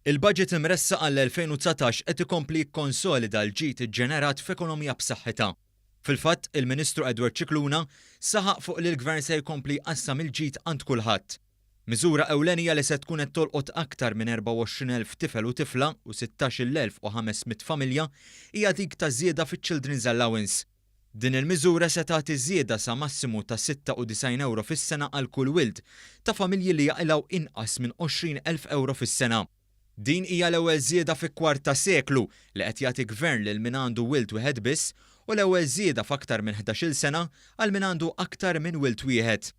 Il-budget imressaq għall-2019 qed ikompli jikkonsolida l-ġid iġġenerat f'ekonomija b'saħħitha. Fil-fatt, il-Ministru Edward Scicluna saħaq fuq li l-Gvern se jkompli jqassam il-ġid għand kulħadd. Miżura ewlenija li se tkun qed tolqot aktar minn 24,000 tifel u tifla u 16,500 familja hija dik ta' żieda fiċ-Children's Allowance. Din il-miżura se tagħti żieda sa massimu ta' 96 ewro fis-sena għal kull wild ta' familji li jaqilgħu inqas minn 20,000 ewro fis-sena. Din hija l-ewwel żieda fi kwart ta' seklu li qed jagħti Gvern lil min għandu wild wieħed biss u l-ewwel żieda f'aktar minn 11-il sena għal min għandu aktar minn wild wieħed.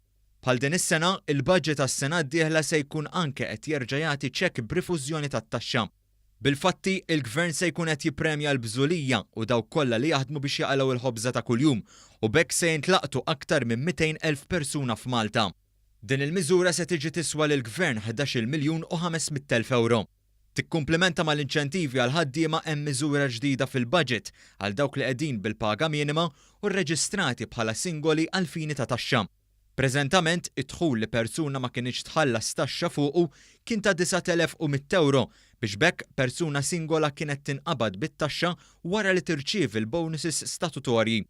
Bħal din is-sena, il-budget għas-sena d-dieħla se jkun anke qed jerġa' jagħti ċekk b'rifużjoni tat-taxxa. Bil-fatti, il-Gvern se jkun qed jippremja l-bżulija u dawk kollha li jaħdmu biex jaqalgħu l-ħobża ta' kuljum u b'hekk se jintlaqtu aktar minn 200,000 persuna f'Malta. Din il-miżura se tiġi tiswa lill-Gvern 11-il miljun u 500,000 ewro. Tikkumplimenta mal-inċentivi għall-ħaddiema hemm miżura ġdida fil-budget għal dawk li qegħdin bil-paga minima u rreġistrati bħala singoli għall-fini ta' taxxa. Preżentament, id-dħul li persuna ma kinitx tħallas taxxa fuqu kien ta' 9,100 ewro biex b'hekk persuna singola kienet tinqabad bit-taxxa wara li tirċievi l-bonuses statutorji.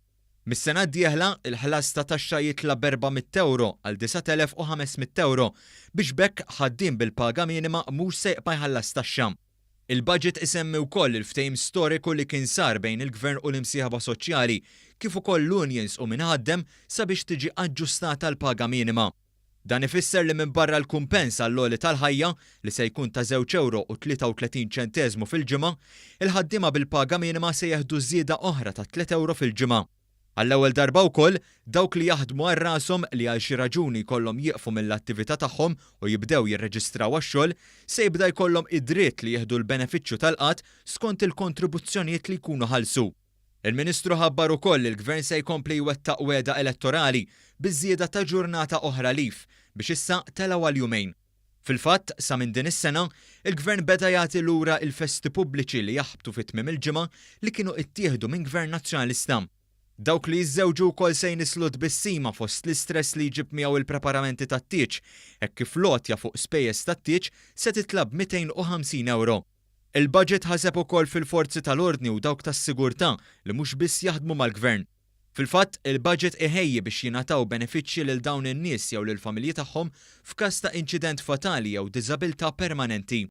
Mis-sena d-dieħla, il-ħlas ta' taxxa jitla' b'erbamitt ewro għal 9,500 ewro biex b'hekk ħaddiem bil-paga minima mhux se jibqa' jħallas taxxa. Il-budget isemmi wkoll il-ftehim storiku li kien sar bejn il-Gvern u l-imsieħba soċjali, kif ukoll l-unions u min iħaddem sabiex tiġi aġġustata l-paga minima. Dan ifisser li minbarra l-kumpens għall-għoli tal-ħajja, li se jkun ta' żewġ ewro u 33 ċenteżmu fil-ġimgħa, il-ħaddiema bil-paga minima se jeħdu żieda oħra ta' tliet ewro fil-ġimgħa. Għall-ewwel darba wkoll, dawk li jaħdmu għal rashom li għal xi raġuni jkollhom jieqfu mill-attività tagħhom u jibdew jirreġistraw għax-xogħol, se jibda jkollhom id-dritt li jieħdu l-benefiċċju tal-qgħad skont il-kontribuzzjonijiet li jkunu ħallsu. Il-Ministru ħabbar ukoll li l-Gvern se jkompli jwettaq wegħda elettorali biż-żieda ta' ġurnata oħra leave biex issa telgħu għal jumejn. Fil-fatt, sa minn din is-sena, il-Gvern beda jagħti lura l-festi pubbliċi li jaħbtu fi tmiem il-ġimgħa li kienu ittieħdu minn Gvern Nazzjonalista. Dawk li jiżżewġu wkoll se jnisslu tbissima fost l-istress li jġib miegħu l-preparamenti tat-tieġ, hekk kif l-għotja fuq spejjeż tat-tieġ se titla' b'250 ewro. Il-budget ħaseb ukoll fil-forzi tal-ordni u dawk tas-sigurtà li mhux biss jaħdmu mal-Gvern. Fil-fatt, il-budget iħejji biex jingħataw benefiċċji lil dawn in-nies jew lill-familji tagħhom f'każ ta' inċident fatali jew diżabilità permanenti.